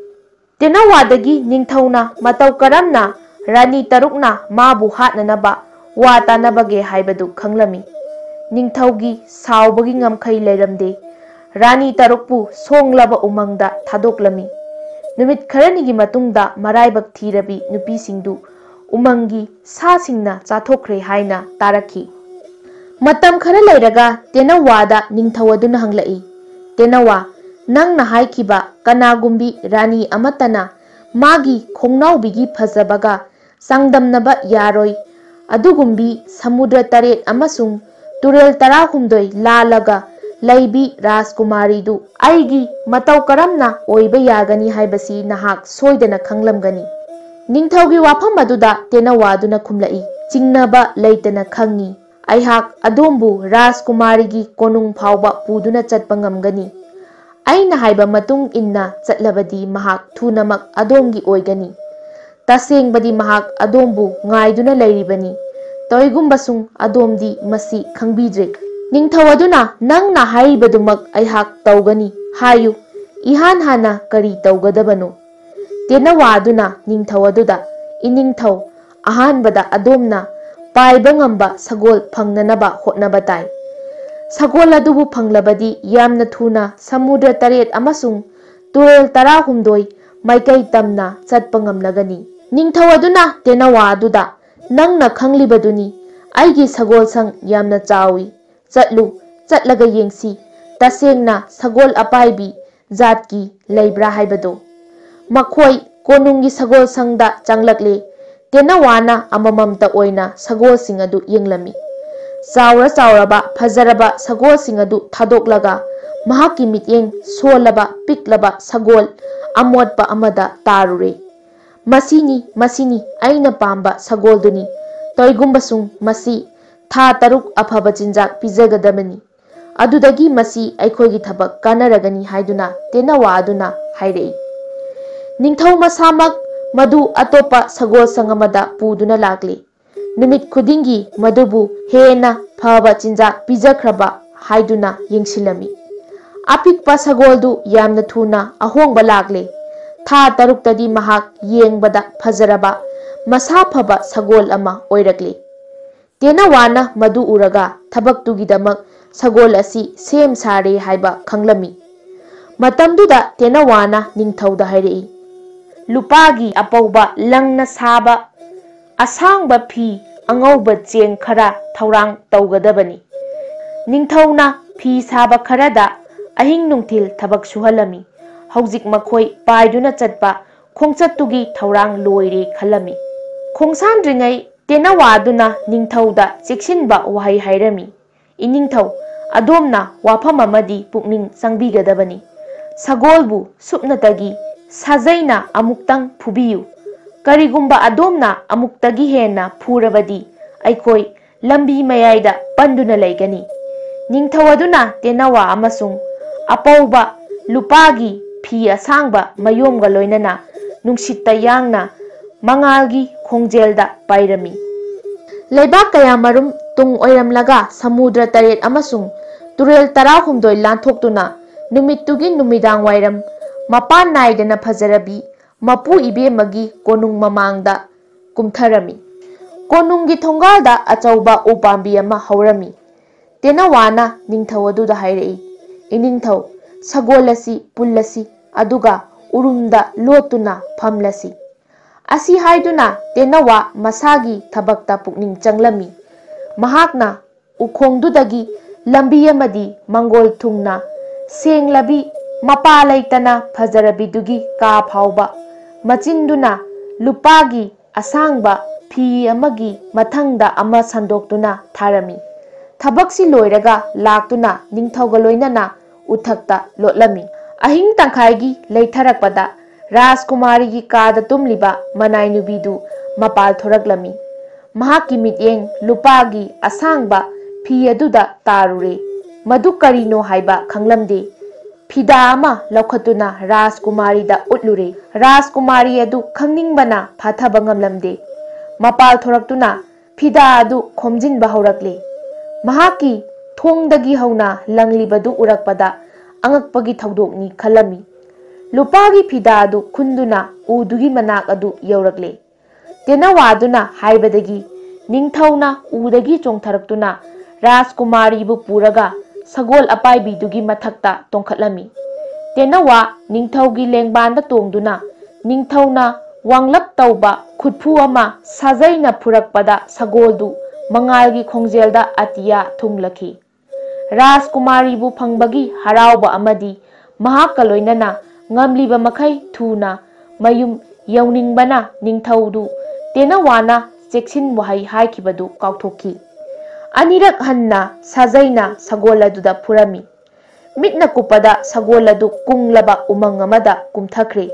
ꯇꯦꯅꯋꯥꯗꯒꯤ ꯅꯤꯡꯊꯧꯅ ꯃꯇꯧ ꯀꯔꯝꯅ ꯔꯥꯅꯤ ꯇꯔꯨꯛꯅ ꯃꯥꯕꯨ ꯍꯥꯠꯅꯅꯕ ꯋꯥ ꯇꯥꯅꯕꯒꯦ ꯍꯥꯏꯕꯗꯨ ꯈꯪꯂꯝꯃꯤ꯫ ꯅꯤꯡꯊꯧꯒꯤ ꯁꯥꯎꯕꯒꯤ ꯉꯝꯈꯩ ꯂꯩꯔꯝꯗꯦ꯫ ꯔꯥꯅꯤ ꯇꯔꯨꯛꯄꯨ ꯁꯣꯡꯂꯕ ꯎꯃꯪꯗ ꯊꯥꯗꯣꯛꯂꯝꯃꯤ꯫ ꯅꯨꯃꯤꯠ ꯈꯔꯅꯤꯒꯤ ꯃꯇꯨꯡꯗ ꯃꯔꯥꯏꯕꯛ ꯊꯤꯔꯕꯤ ꯅꯨꯄꯤꯁꯤꯡꯗꯨ ꯎꯃꯪꯒꯤ ꯁꯥꯁꯤꯡꯅ ꯆꯥꯊꯣꯛꯈ꯭ꯔꯦ ꯍꯥꯏꯅ ꯇꯥꯔꯛꯈꯤ꯫ ꯃꯇꯝ ꯈꯔ ꯂꯩꯔꯒ ꯇꯦꯅꯋꯥꯗ ꯅꯤꯡꯊꯧ ꯑꯗꯨꯅ ꯍꯪꯂꯛꯏ, "ꯇꯦꯅꯋꯥ, ꯅꯪꯅ ꯍꯥꯏꯈꯤꯕ ꯀꯅꯥꯒꯨꯝꯕꯤ ꯔꯥꯅꯤ ꯑꯃꯠꯇꯅ ꯃꯥꯒꯤ ꯈꯣꯡꯅꯥꯎꯕꯤꯒꯤ ꯐꯖꯕꯒ ꯆꯥꯡꯗꯝꯅꯕ ꯌꯥꯔꯣꯏ꯫ ꯑꯗꯨꯒꯨꯝꯕꯤ ꯁꯃꯨꯗ꯭ꯔ ꯇꯔꯦꯠ ꯑꯃꯁꯨꯡ ꯇꯨꯔꯦꯜ ꯇꯔꯥꯍꯨꯝꯗꯣꯏ ꯂꯥꯜꯂꯒ ꯂꯩꯕꯤ ꯔꯥꯖꯀꯨꯃꯥꯔꯤꯗꯨ ꯑꯩꯒꯤ ꯃꯇꯧ ꯀꯔꯝꯅ ꯑꯣꯏꯕ ꯌꯥꯒꯅꯤ ꯍꯥꯏꯕꯁꯤ ꯅꯍꯥꯛ ꯁꯣꯏꯗꯅ ꯈꯪꯂꯝꯒꯅꯤ꯫" ꯅꯤꯡꯊꯧꯒꯤ ꯋꯥꯐꯝ ꯑꯗꯨꯗ ꯇꯦꯅꯋꯥꯗꯨꯅ ꯈꯨꯝꯂꯛꯏ, "ꯆꯤꯡꯅꯕ ꯂꯩꯇꯅ ꯈꯪꯉꯤ꯫ ꯑꯩꯍꯥꯛ ꯑꯗꯣꯝꯕꯨ ꯔꯥꯖꯀꯨꯃꯥꯔꯤꯒꯤ ꯀꯣꯅꯨꯡ ꯐꯥꯎꯕ ꯄꯨꯗꯨꯅ ꯆꯠꯄ ꯉꯝꯒꯅꯤ꯫ ꯑꯩꯅ ꯍꯥꯏꯕ ꯃꯇꯨꯡ ꯏꯟꯅ ꯆꯠꯂꯕꯗꯤ ꯃꯍꯥꯛ ꯊꯨꯅꯃꯛ ꯑꯗꯣꯝꯒꯤ ꯑꯣꯏꯒꯅꯤ꯫ ꯇꯁꯦꯡꯕꯗꯤ ꯃꯍꯥꯛ ꯑꯗꯣꯝꯕꯨ ꯉꯥꯏꯗꯨꯅ ꯂꯩꯔꯤꯕꯅꯤ꯫ ꯇꯧꯏꯒꯨꯝꯕꯁꯨꯡ ꯑꯗꯣꯝꯗꯤ ꯃꯁꯤ ꯈꯪꯕꯤꯗ꯭ꯔꯦ꯫" ꯅꯤꯡꯊꯧ ꯑꯗꯨꯅ, "ꯅꯪꯅ ꯍꯥꯏꯔꯤꯕꯗꯨꯃꯛ ꯑꯩꯍꯥꯛ ꯇꯧꯒꯅꯤ꯫ ꯍꯥꯏꯌꯨ, ꯏꯍꯥꯟ ꯍꯥꯟꯅ ꯀꯔꯤ ꯇꯧꯒꯗꯕꯅꯣ?" ꯇꯦꯅꯋꯥ ꯑꯗꯨꯅ ꯅꯤꯡꯊꯧ ꯑꯗꯨꯗ, "ꯏꯅꯤꯡꯊꯧ, ꯑꯍꯥꯟꯕꯗ ꯑꯗꯣꯝꯅ ꯄꯥꯏꯕ ꯉꯝꯕ ꯁꯒꯣꯜ ꯐꯪꯅꯅꯕ ꯍꯣꯠꯅꯕ ꯇꯥꯏ꯫ ꯁꯒꯣꯜ ꯑꯗꯨꯕꯨ ꯐꯪꯂꯕꯗꯤ ꯌꯥꯝꯅ ꯊꯨꯅ ꯁꯃꯨꯗ꯭ꯔ ꯇꯔꯦꯠ ꯑꯃꯁꯨꯡ ꯇꯨꯔꯦꯜ ꯇꯔꯥꯍꯨꯝꯗꯣꯏ ꯃꯥꯏꯀꯩ ꯇꯝꯅ ꯆꯠꯄ ꯉꯝꯂꯒꯅꯤ꯫" ꯅꯤꯡꯊꯧ ꯑꯗꯨꯅ ꯇꯦꯅꯋꯥ ꯑꯗꯨꯗ, "ꯅꯪꯅ ꯈꯪꯂꯤꯕꯗꯨꯅꯤ, ꯑꯩꯒꯤ ꯁꯒꯣꯜꯁꯪ ꯌꯥꯝꯅ ꯆꯥꯎꯏ꯫ ꯆꯠꯂꯨ, ꯆꯠꯂꯒ ꯌꯦꯡꯁꯤ, ꯇꯁꯦꯡꯅ ꯁꯒꯣꯜ ꯑꯄꯥꯏꯕꯤ ꯖꯥꯠꯀꯤ ꯂꯩꯕ꯭ꯔꯥ ꯍꯥꯏꯕꯗꯨ꯫" ꯃꯈꯣꯏ ꯀꯣꯅꯨꯡꯒꯤ ꯁꯒꯣꯜꯁꯪꯗ ꯆꯪꯂꯛꯂꯦ꯫ ꯇꯦꯅꯋꯥꯅ ꯑꯃꯃꯝꯇ ꯑꯣꯏꯅ ꯁꯒꯣꯜꯁꯤꯡ ꯑꯗꯨ ꯌꯦꯡꯂꯝꯃꯤ꯫ ꯆꯥꯎꯔ ꯆꯥꯎꯔꯕ ꯐꯖꯔꯕ ꯁꯒꯣꯜꯁꯤꯡ ꯑꯗꯨ ꯊꯥꯗꯣꯛꯂꯒ ꯃꯍꯥꯛꯀꯤ ꯃꯤꯠꯌꯦꯡ ꯁꯣꯜꯂꯕ ꯄꯤꯛꯂꯕ ꯁꯒꯣꯜ ꯑꯃꯣꯠꯄ ꯑꯃꯗ ꯇꯥꯔꯨꯔꯦ꯫ "ꯃꯁꯤꯅꯤ, ꯃꯁꯤꯅꯤ ꯑꯩꯅ ꯄꯥꯝꯕ ꯁꯒꯣꯜꯗꯨꯅꯤ꯫ ꯀꯔꯤꯒꯨꯝꯕꯁꯨꯡ ꯃꯁꯤ ꯊꯥ ꯇꯔꯨꯛ ꯑꯐꯕ ꯆꯤꯟꯖꯥꯛ ꯄꯤꯖꯒꯗꯕꯅꯤ꯫ ꯑꯗꯨꯗꯒꯤ ꯃꯁꯤ ꯑꯩꯈꯣꯏꯒꯤ ꯊꯕꯛ ꯀꯥꯟꯅꯔꯒꯅꯤ" ꯍꯥꯏꯗꯨꯅ ꯇꯦꯅꯋꯥ ꯑꯗꯨꯅ ꯍꯥꯏꯔꯛꯏ꯫ ꯅꯤꯡꯊꯧ ꯃꯁꯥꯃꯛ ꯃꯗꯨ ꯑꯇꯣꯞꯄ ꯁꯒꯣꯜꯁꯪ ꯑꯃꯗ ꯄꯨꯗꯨꯅ ꯂꯥꯛꯂꯤ꯫ ꯅꯨꯃꯤꯠ ꯈꯨꯗꯤꯡꯒꯤ ꯃꯗꯨꯕꯨ ꯍꯦꯟꯅ ꯐꯕ ꯆꯤꯟꯖꯥꯛ ꯄꯤꯖꯈ꯭ꯔꯕ ꯍꯥꯏꯗꯨꯅ ꯌꯦꯡꯁꯤꯜꯂꯝꯃꯤ꯫ ꯑꯄꯤꯛꯄ ꯁꯒꯣꯜꯗꯨ ꯌꯥꯝꯅ ꯊꯨꯅ ꯑꯍꯣꯡꯕ ꯂꯥꯛꯂꯦ꯫ ꯊꯥ ꯇꯔꯨꯛꯇꯗꯤ ꯃꯍꯥꯛ ꯌꯦꯡꯕꯗ ꯐꯖꯔꯕ, ꯃꯁꯥ ꯐꯕ ꯁꯒꯣꯜ ꯑꯃ ꯑꯣꯏꯔꯛꯂꯦ꯫ ꯇꯦꯅꯋꯥꯅ ꯃꯗꯨ ꯎꯔꯒ ꯊꯕꯛꯇꯨꯒꯤꯗꯃꯛ ꯁꯒꯣꯜ ꯑꯁꯤ ꯁꯦꯝ ꯁꯥꯔꯦ ꯍꯥꯏꯕ ꯈꯪꯂꯝꯃꯤ꯫ ꯃꯇꯝꯗꯨꯗ ꯇꯦꯅꯋꯥꯅ ꯅꯤꯡꯊꯧꯗ ꯍꯥꯏꯔꯛꯏ, "ꯂꯨꯄꯥꯒꯤ ꯑꯄꯧꯕ ꯂꯪꯅ ꯁꯥꯕ ꯑꯁꯥꯡꯕ ꯐꯤ ꯑꯉꯧꯕ ꯆꯦꯡ ꯈꯔ ꯊꯧꯔꯥꯡ ꯇꯧꯒꯗꯕꯅꯤ"꯫ ꯅꯤꯡꯊꯧꯅ ꯐꯤ ꯁꯥꯕ ꯈꯔꯗ ꯑꯍꯤꯡ ꯅꯨꯡꯊꯤꯜ ꯊꯕꯛ ꯁꯨꯍꯜꯂꯝꯃꯤ꯫ ꯍꯧꯖꯤꯛ ꯃꯈꯣꯏ ꯄꯥꯏꯗꯨꯅ ꯆꯠꯄ ꯈꯣꯡꯆꯠꯇꯨꯒꯤ ꯊꯧꯔꯥꯡ ꯂꯣꯏꯔꯦ ꯈꯜꯂꯝꯃꯤ꯫ ꯈꯣꯡꯁꯥꯟꯗ꯭ꯔꯤꯉꯩ ꯇꯦꯅꯋꯥꯗꯨꯅ ꯅꯤꯡꯊꯧꯗ ꯆꯦꯛꯁꯤꯟꯕ ꯋꯥꯍꯩ ꯍꯥꯏꯔꯝꯃꯤ, "ꯏꯅꯤꯡꯊꯧ, ꯑꯗꯣꯝꯅ ꯋꯥꯐꯝ ꯑꯃꯗꯤ ꯄꯨꯛꯅꯤꯡ ꯆꯪꯕꯤꯒꯗꯕꯅꯤ꯫ ꯁꯒꯣꯜꯕꯨ ꯁꯨꯞꯅꯇꯒꯤ ꯁꯥꯖꯩꯅ ꯑꯃꯨꯛꯇꯪ ꯐꯨꯕꯤꯌꯨ꯫ ꯀꯔꯤꯒꯨꯝꯕ ꯑꯗꯣꯝꯅ ꯑꯃꯨꯛꯇꯒꯤ ꯍꯦꯟꯅ ꯐꯨꯔꯕꯗꯤ ꯑꯩꯈꯣꯏ ꯂꯝꯕꯤ ꯃꯌꯥꯏꯗ ꯄꯟꯗꯨꯅ ꯂꯩꯒꯅꯤ"꯫ ꯅꯤꯡꯊꯧ ꯑꯗꯨꯅ ꯇꯦꯅꯋꯥ ꯑꯃꯁꯨꯡ ꯑꯄꯧꯕ ꯂꯨꯄꯥꯒꯤ ꯐꯤ ꯑꯁꯥꯡꯕ ꯃꯌꯣꯝꯒ ꯂꯣꯏꯅꯅ ꯅꯨꯡꯁꯤꯠꯇ ꯌꯥꯡꯅ ꯃꯉꯥꯜꯒꯤ ꯈꯣꯡꯖꯦꯜꯗ ꯄꯥꯏꯔꯝꯃꯤ꯫ ꯂꯩꯕꯥꯛ ꯀꯌꯥꯃꯔꯨꯝ ꯇꯨꯡ ꯑꯣꯏꯔꯝꯂꯒ ꯁꯃꯨꯗ꯭ꯔ ꯇꯔꯦꯠ ꯑꯃꯁꯨꯡ ꯇꯨꯔꯦꯜ ꯇꯔꯥꯍꯨꯝꯗꯣꯏ ꯂꯥꯟꯊꯣꯛꯇꯨꯅ ꯅꯨꯃꯤꯠꯇꯨꯒꯤ ꯅꯨꯃꯤꯗꯥꯡ ꯋꯥꯏꯔꯝ ꯃꯄꯥꯟ ꯅꯥꯏꯗꯅ ꯐꯖꯔꯕꯤ ꯃꯄꯨ ꯏꯕꯦꯝꯃꯒꯤ ꯀꯣꯅꯨꯡ ꯃꯃꯥꯡꯗ ꯀꯨꯝꯊꯔꯝꯃꯤ꯫ ꯀꯣꯅꯨꯡꯒꯤ ꯊꯣꯡꯒꯥꯜꯗ ꯑꯆꯧꯕ ꯎꯄꯥꯝꯕꯤ ꯑꯃ ꯍꯧꯔꯝꯃꯤ꯫ ꯇꯦꯅꯋꯥꯅ ꯅꯤꯡꯊꯧ ꯑꯗꯨꯗ ꯍꯥꯏꯔꯛꯏ, "ꯏꯅꯤꯡꯊꯧ, ꯁꯒꯣꯜ ꯑꯁꯤ ꯄꯨꯜꯂꯁꯤ, ꯑꯗꯨꯒ ꯎꯔꯨꯝꯗ ꯂꯣꯠꯇꯨꯅ ꯐꯝꯂꯁꯤ"꯫ ꯑꯁꯤ ꯍꯥꯏꯗꯨꯅ ꯇꯦꯅꯋꯥ ꯃꯁꯥꯒꯤ ꯊꯕꯛꯇ ꯄꯨꯛꯅꯤꯡ ꯆꯪꯂꯝꯃꯤ꯫ ꯃꯍꯥꯛꯅ ꯎꯈꯣꯡꯗꯨꯗꯒꯤ ꯂꯝꯕꯤ ꯑꯃꯗꯤ ꯃꯪꯒꯣꯜ ꯊꯨꯡꯅ ꯁꯦꯡꯂꯕꯤ, ꯃꯄꯥ ꯂꯩꯇꯅ ꯐꯖꯔꯕꯤꯗꯨꯒꯤ ꯀꯥ ꯐꯥꯎꯕ ꯃꯆꯤꯟꯗꯨꯅ ꯂꯨꯄꯥꯒꯤ ꯑꯁꯥꯡꯕ ꯐꯤ ꯑꯃꯒꯤ ꯃꯊꯪꯗ ꯑꯃ ꯁꯟꯗꯣꯛꯇꯨꯅ ꯊꯥꯔꯝꯃꯤ꯫ ꯊꯕꯛꯁꯤ ꯂꯣꯏꯔꯒ ꯂꯥꯛꯇꯨꯅ ꯅꯤꯡꯊꯧꯒ ꯂꯣꯏꯅꯅ ꯎꯊꯛꯇ ꯂꯣꯠꯂꯝꯃꯤ꯫ ꯑꯍꯤꯡ ꯇꯪꯈꯥꯏꯒꯤ ꯂꯩꯊꯔꯛꯄꯗ ꯔꯥꯖꯀꯨꯃꯥꯔꯤꯒꯤ ꯀꯥꯗ ꯇꯨꯝꯂꯤꯕ ꯃꯅꯥꯏ ꯅꯨꯄꯤꯗꯨ ꯃꯄꯥꯜ ꯊꯣꯔꯛꯂꯝꯃꯤ꯫ ꯃꯍꯥꯛꯀꯤ ꯃꯤꯠꯌꯦꯡ ꯂꯨꯄꯥꯒꯤ ꯑꯁꯥꯡꯕ ꯐꯤ ꯑꯗꯨꯗ ꯇꯥꯔꯨꯔꯦ꯫ ꯃꯗꯨ ꯀꯔꯤꯅꯣ ꯍꯥꯏꯕ ꯈꯪꯂꯝꯗꯦ꯫ ꯐꯤꯗꯥ ꯑꯃ ꯂꯧꯈꯠꯇꯨꯅ ꯔꯥꯖꯀꯨꯃꯥꯔꯤꯗ ꯎꯠꯂꯨꯔꯦ꯫ ꯔꯥꯖꯀꯨꯃꯥꯔꯤ ꯑꯗꯨ ꯈꯪꯅꯤꯡꯕꯅ ꯐꯥꯊꯕ ꯉꯝꯂꯝꯗꯦ꯫ ꯃꯄꯥꯜ ꯊꯣꯔꯛꯇꯨꯅ ꯐꯤꯗꯥ ꯑꯗꯨ ꯈꯣꯝꯖꯤꯟꯕ ꯍꯧꯔꯛꯂꯦ꯫ ꯃꯍꯥꯛꯀꯤ ꯊꯣꯡꯗꯒꯤ ꯍꯧꯅ ꯂꯪꯂꯤꯕꯗꯨ ꯎꯔꯛꯄꯗ ꯑꯉꯛꯄꯒꯤ ꯊꯧꯗꯣꯛꯅꯤ ꯈꯜꯂꯝꯃꯤ꯫ ꯂꯨꯄꯥꯒꯤ ꯐꯤꯗꯥ ꯑꯗꯨ ꯈꯨꯟꯗꯨꯅ ꯎꯗꯨꯒꯤ ꯃꯅꯥꯛ ꯑꯗꯨ ꯌꯧꯔꯛꯂꯦ꯫ ꯇꯦꯅꯋꯥꯗꯨꯅ ꯍꯥꯏꯕꯗꯒꯤ ꯅꯤꯡꯊꯧꯅ ꯎꯗꯒꯤ ꯆꯣꯡꯊꯔꯛꯇꯨꯅ ꯔꯥꯖꯀꯨꯃꯥꯔꯤꯕꯨ ꯄꯨꯔꯒ ꯁꯒꯣꯜ ꯑꯄꯥꯏꯕꯤꯗꯨꯒꯤ ꯃꯊꯛꯇ ꯇꯣꯡꯈꯠꯂꯝꯃꯤ꯫ ꯇꯦꯅꯋꯥ ꯅꯤꯡꯊꯧꯒꯤ ꯂꯦꯡꯕꯥꯟꯗ ꯇꯣꯡꯗꯨꯅ ꯅꯤꯡꯊꯧꯅ ꯋꯥꯡꯂꯞ ꯇꯧꯕ ꯈꯨꯠꯐꯨ ꯑꯃ ꯁꯥꯖꯩꯅ ꯐꯨꯔꯛꯄꯗ ꯁꯒꯣꯜꯗꯨ ꯃꯉꯥꯜꯒꯤ ꯈꯣꯡꯖꯦꯜꯗ ꯑꯇꯤꯌꯥ ꯊꯨꯡꯂꯈꯤ꯫ ꯔꯥꯖꯀꯨꯃꯥꯔꯤꯕꯨ ꯐꯪꯕꯒꯤ ꯍꯔꯥꯎꯕ ꯑꯃꯗꯤ ꯃꯍꯥꯛꯀ ꯂꯣꯏꯅꯅ ꯉꯝꯂꯤꯕ ꯃꯈꯩ ꯊꯨꯅ ꯃꯌꯨꯝ ꯌꯧꯅꯤꯡꯕꯅ ꯅꯤꯡꯊꯧꯗꯨ ꯇꯦꯅꯋꯥꯅ ꯆꯦꯛꯁꯤꯟ ꯋꯥꯍꯩ ꯍꯥꯏꯈꯤꯕꯗꯨ ꯀꯥꯎꯊꯣꯛꯈꯤ꯫ ꯑꯅꯤꯔꯛ ꯍꯟꯅ ꯁꯥꯖꯩꯅ ꯁꯒꯣꯜ ꯑꯗꯨꯗ ꯐꯨꯔꯝꯃꯤ꯫ ꯃꯤꯠꯅ ꯀꯨꯞꯄꯗ ꯁꯒꯣꯜ ꯑꯗꯨ ꯀꯨꯡꯂꯕ ꯎꯃꯪ ꯑꯃꯗ ꯀꯨꯝꯊꯈ꯭ꯔꯦ꯫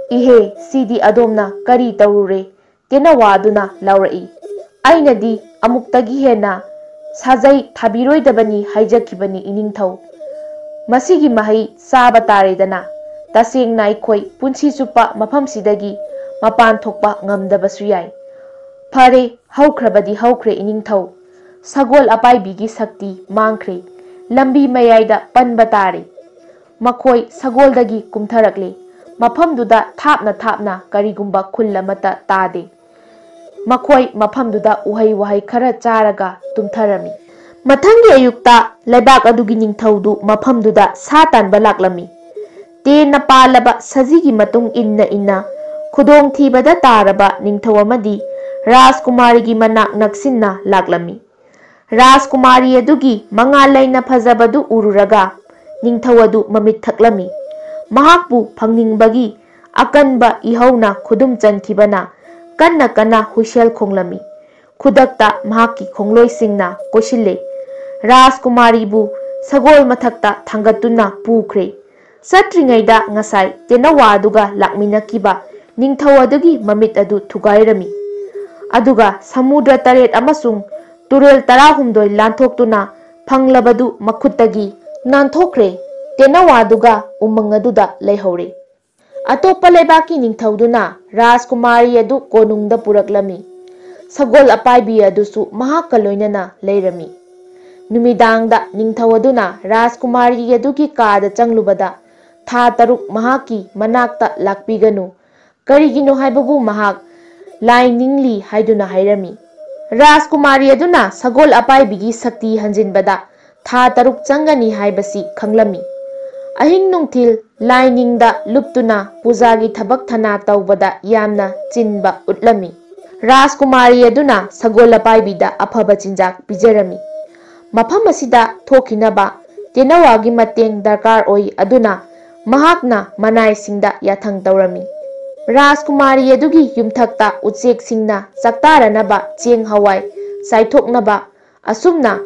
"ꯏꯍꯦ, ꯁꯤꯗꯤ ꯑꯗꯣꯝꯅ ꯀꯔꯤ ꯇꯧꯔꯨꯔꯦ?" ꯇꯦꯅꯋꯥꯗꯨꯅ ꯂꯥꯎꯔꯛꯏ꯫ "ꯑꯩꯅꯗꯤ ꯑꯃꯨꯛꯇꯒꯤ ꯍꯦꯟꯅ ꯁꯥꯖꯩ ꯊꯥꯕꯤꯔꯣꯏꯗꯕꯅꯤ ꯍꯥꯏꯖꯈꯤꯕꯅꯤ ꯏꯅꯤꯡꯊꯧ꯫ ꯃꯁꯤꯒꯤ ꯃꯍꯩ ꯆꯥꯕ ꯇꯥꯔꯦꯗꯅ꯫ ꯇꯁꯦꯡꯅ ꯑꯩꯈꯣꯏ ꯄꯨꯟꯁꯤ ꯆꯨꯞꯄ ꯃꯐꯝꯁꯤꯗꯒꯤ ꯃꯄꯥꯟ ꯊꯣꯛꯄ ꯉꯝꯗꯕꯁꯨ ꯌꯥꯏ꯫ ꯐꯔꯦ, ꯍꯧꯈ꯭ꯔꯕꯗꯤ ꯍꯧꯈ꯭ꯔꯦ ꯏꯅꯤꯡꯊꯧ꯫ ꯁꯒꯣꯜ ꯑꯄꯥꯏꯕꯤꯒꯤ ꯁꯛꯇꯤ ꯃꯥꯡꯈ꯭ꯔꯦ꯫ ꯂꯝꯕꯤ ꯃꯌꯥꯏꯗ ꯄꯟꯕ ꯇꯥꯔꯦ꯫" ꯃꯈꯣꯏ ꯁꯒꯣꯜꯗꯒꯤ ꯀꯨꯝꯊꯔꯛꯂꯦ꯫ ꯃꯐꯝꯗꯨꯗ ꯊꯥꯞꯅ ꯊꯥꯞꯅ ꯀꯔꯤꯒꯨꯝꯕ ꯈꯨꯜ ꯑꯃꯠꯇ ꯇꯥꯗꯦ꯫ ꯃꯈꯣꯏ ꯃꯐꯝꯗꯨꯗ ꯎꯍꯩ ꯋꯥꯍꯩ ꯈꯔ ꯆꯥꯔꯒ ꯇꯨꯝꯊꯔꯝꯃꯤ꯫ ꯃꯊꯪꯒꯤ ꯑꯌꯨꯛꯇ ꯂꯩꯕꯥꯛ ꯑꯗꯨꯒꯤ ꯅꯤꯡꯊꯧꯗꯨ ꯃꯐꯝꯗꯨꯗ ꯁꯥ ꯇꯥꯟꯕ ꯂꯥꯛꯂꯝꯃꯤ꯫ ꯇꯦꯟꯅ ꯄꯥꯜꯂꯕ ꯁꯖꯤꯒꯤ ꯃꯇꯨꯡ ꯏꯟꯅ ꯏꯟꯅ ꯈꯨꯗꯣꯡꯊꯤꯕꯗ ꯇꯥꯔꯕ ꯅꯤꯡꯊꯧ ꯑꯃꯗꯤ ꯔꯥꯖꯀꯨꯃꯥꯔꯤꯒꯤ ꯃꯅꯥꯛ ꯅꯛꯁꯤꯟꯅ ꯂꯥꯛꯂꯝꯃꯤ꯫ ꯔꯥꯖꯀꯨꯃꯥꯔꯤ ꯑꯗꯨꯒꯤ ꯃꯉꯥꯜ ꯂꯩꯅ ꯐꯖꯕꯗꯨ ꯎꯔꯨꯔꯒ ꯅꯤꯡꯊꯧ ꯑꯗꯨ ꯃꯃꯤꯠ ꯊꯛꯂꯝꯃꯤ꯫ ꯃꯍꯥꯛꯄꯨ ꯐꯪꯅꯤꯡꯕꯒꯤ ꯑꯀꯟꯕ ꯏꯍꯧꯅ ꯈꯨꯗꯨꯝ ꯆꯟꯈꯤꯕꯅ ꯀꯟꯅ ꯀꯟꯅ ꯍꯨꯏꯁꯦꯜ ꯈꯣꯡꯂꯝꯃꯤ꯫ ꯈꯨꯗꯛꯇ ꯃꯍꯥꯛꯀꯤ ꯈꯣꯡꯂꯣꯏꯁꯤꯡꯅ ꯀꯣꯏꯁꯤꯜꯂꯦ꯫ ꯔꯥꯖꯀꯨꯃꯥꯔꯤꯕꯨ ꯁꯒꯣꯜ ꯃꯊꯛꯇ ꯊꯥꯡꯒꯠꯇꯨꯅ ꯄꯨꯈ꯭ꯔꯦ꯫ ꯆꯠꯇ꯭ꯔꯤꯉꯩꯗ ꯉꯁꯥꯏ ꯇꯦꯅꯋꯥ ꯑꯗꯨꯒ ꯂꯥꯛꯃꯤꯟꯅꯈꯤꯕ ꯅꯤꯡꯊꯧ ꯑꯗꯨꯒꯤ ꯃꯃꯤꯠ ꯑꯗꯨ ꯊꯨꯒꯥꯏꯔꯝꯃꯤ꯫ ꯑꯗꯨꯒ ꯁꯃꯨꯗ꯭ꯔ ꯇꯔꯦꯠ ꯑꯃꯁꯨꯡ ꯇꯨꯔꯦꯜ ꯇꯔꯥꯍꯨꯝꯗꯣꯏ ꯂꯥꯟꯊꯣꯛꯇꯨꯅ ꯐꯪꯂꯕꯗꯨ ꯃꯈꯨꯠꯇꯒꯤ ꯅꯥꯟꯊꯣꯛꯈ꯭ꯔꯦ꯫ ꯇꯦꯅꯋꯥꯗꯨꯒ ꯎꯃꯪ ꯑꯗꯨꯗ ꯂꯩꯍꯧꯔꯦ꯫ ꯑꯇꯣꯞꯄ ꯂꯩꯕꯥꯛꯀꯤ ꯅꯤꯡꯊꯧꯗꯨꯅ ꯔꯥꯖꯀꯨꯃꯥꯔꯤ ꯑꯗꯨ ꯀꯣꯅꯨꯡꯗ ꯄꯨꯔꯛꯂꯝꯃꯤ꯫ ꯁꯒꯣꯜ ꯑꯄꯥꯏꯕꯤ ꯑꯗꯨꯁꯨ ꯃꯍꯥꯛꯀ ꯂꯣꯏꯅꯅ ꯂꯩꯔꯝꯃꯤ꯫ ꯅꯨꯃꯤꯗꯥꯡꯗ ꯅꯤꯡꯊꯧ ꯑꯗꯨꯅ ꯔꯥꯖꯀꯨꯃꯥꯔꯤ ꯑꯗꯨꯒꯤ ꯀꯥꯗ ꯆꯪꯂꯨꯕꯗ, "ꯊꯥ ꯇꯔꯨꯛ ꯃꯍꯥꯛꯀꯤ ꯃꯅꯥꯛꯇ ꯂꯥꯛꯄꯤꯒꯅꯨ꯫ ꯀꯔꯤꯒꯤꯅꯣ ꯍꯥꯏꯕꯕꯨ ꯃꯍꯥꯛ ꯂꯥꯏ ꯅꯤꯡꯂꯤ" ꯍꯥꯏꯗꯨꯅ ꯍꯥꯏꯔꯝꯃꯤ꯫ ꯔꯥꯖꯀꯨꯃꯥꯔꯤ ꯑꯗꯨꯅ ꯁꯒꯣꯜ ꯑꯄꯥꯏꯕꯤꯒꯤ ꯁꯛꯇꯤ ꯍꯟꯖꯤꯟꯕꯗ ꯊꯥ ꯇꯔꯨꯛ ꯆꯪꯒꯅꯤ ꯍꯥꯏꯕꯁꯤ ꯈꯪꯂꯝꯃꯤ꯫ ꯑꯍꯤꯡ ꯅꯨꯡꯊꯤꯜ ꯂꯥꯏꯅꯤꯡꯗ ꯂꯨꯞꯇꯨꯅ ꯄꯨꯖꯥꯒꯤ ꯊꯕꯛ ꯊꯅꯥ ꯇꯧꯕꯗ ꯌꯥꯝꯅ ꯆꯤꯟꯕ ꯎꯠꯂꯝꯃꯤ꯫ ꯔꯥꯖꯀꯨꯃꯥꯔꯤ ꯑꯗꯨꯅ ꯁꯒꯣꯜ ꯑꯄꯥꯏꯕꯤꯗ ꯑꯐꯕ ꯆꯤꯟꯖꯥꯛ ꯄꯤꯖꯔꯝꯃꯤ꯫ ꯃꯐꯝ ꯑꯁꯤꯗ ꯊꯣꯛꯈꯤꯅꯕ ꯇꯦꯅꯋꯥꯒꯤ ꯃꯇꯦꯡ ꯗꯔꯀꯥꯔ ꯑꯣꯏ, ꯑꯗꯨꯅ ꯃꯍꯥꯛꯅ ꯃꯅꯥꯏꯁꯤꯡꯗ ꯌꯥꯊꯪ ꯇꯧꯔꯝꯃꯤ꯫ ꯔꯥꯖꯀꯨꯃꯥꯔꯤ ꯑꯗꯨꯒꯤ ꯌꯨꯝꯊꯛꯇ ꯎꯆꯦꯛꯁꯤꯡꯅ ꯆꯥꯛꯇꯥꯔꯅꯕ ꯆꯦꯡ ꯍꯋꯥꯏ ꯆꯥꯏꯊꯣꯛꯅꯕ꯫ ꯑꯁꯨꯝꯅ